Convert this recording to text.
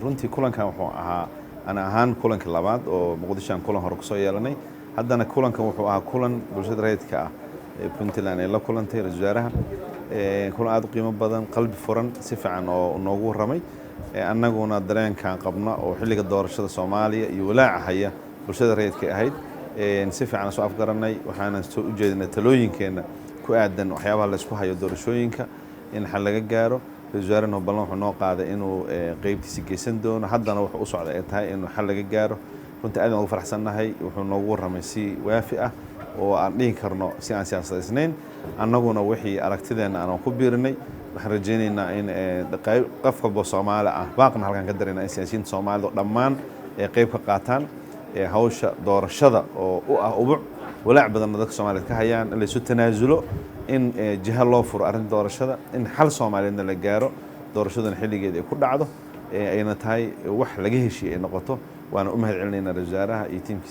Runtii kulankan wuxuu ahaa, ana ahaan, kulankii labaad oo Muqdisho aan kulan hore kusoo yeelanay. Haddana kulankan wuxuu ahaa kulan bulshada rayidka ah ee Puntland ay la kulantay ra-isul wasaaraha, kulan aada u qiimo badan, qalbi furan, si fiican oo noogu warramay. Annaguna dareenkan qabna oo xilliga doorashada Soomaaliya iyo walaaca haya bulshada rayidka ahayd si fiican soo afgaranay. Waxaana soo ujeedinay talooyinkeenna ku aadan waxyaabaha laysku hayo doorashooyinka in xal laga gaaro. Ra-isul wasaarena ballan wuxuu noo qaaday inuu qeybtiisa geysan doono, haddana wuxuu u socday ay tahay inuu xal laga gaaro. Runtii aad aan ugu faraxsannahay. Wuxuu noogu warramay si waafi ah oo aan dhihi karno si aan siyaasadaysnayn. Annaguna wixii aragtideenna aanan ku biirinay. Waxaan rajaynaynaa in qof walbo Soomaali ah baaqna halkan ka darayna in siyaasiyiinta Soomaalida oo dhammaan ay qeyb ka qaataan hawsha doorashada oo u ah ubuc walaac badanna dadka Soomaaliyeed ka hayaan, in laysu tanaasulo, in jiha loo furo arrinta doorashada, in xal Soomaaliyeedna la gaaro, doorashaduna xilligeeda ay ku dhacdo, ayna tahay wax laga heshiiye ay noqoto. Waana u mahad celinaynaa ra-isul wasaaraha iyo tiimkiisa.